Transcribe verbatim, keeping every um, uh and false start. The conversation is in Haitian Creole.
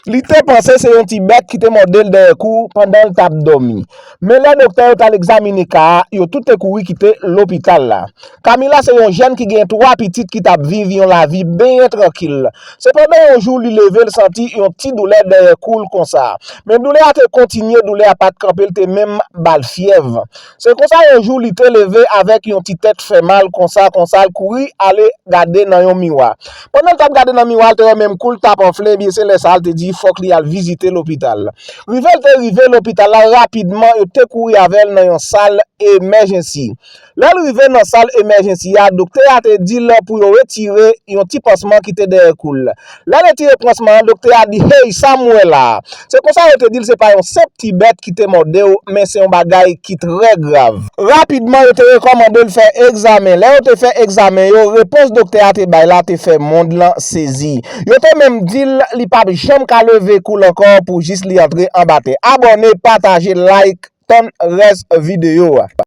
Li te panse se yon ti bèt ki te mòde l dèyè kou pandan l t ap dòmi. Men lè doktè yo t al egzamine ka a, yo tout te kouri kite lopital la. Camila se yon jèn ki gen twa pitit ki t ap viv yon lavi byen trankil. Sepandan, yon jou, li leve, l santi yon ti doulè dèyè kou l konsa. Men doulè a te kontinye, doulè a pa t kanpe, l te menm ba l fyèv. Se konsa, yon jou, li te leve avèk yon ti tèt fè mal konsa, konsa, l kouri ale gade nan yon miwa. Pandan l t ap gade nan miwa, l te wè menm kou l t ap anfle, ebyen se lè sa a l te di fòk li al vizite lopital. Rive l te rive lopital la, rapidman, yo te kouri avè l nan yon sal emèjensi. Lè l rive nan sal emèjensi a, doktè a te di l pou yo retire yon ti pansman ki te dèyè kou l. Lè l retire pansman an, doktè a di, "Hey, sa m wè la a?" Se konsa yo te di l se pa yon senp ti bèt ki te mòde w, men se yon bagay ki trè grav. Rapidman, yo te rekòmande l fè egzamen. Lè yo te fè egzamen yo, repons doktè a te bay la te fè mond lan sezi. Yo te menm di l li p ap janm ka leve kou l ankò pou jis li antre anba tè. Abòne, pataje, like, tann rès videyo a.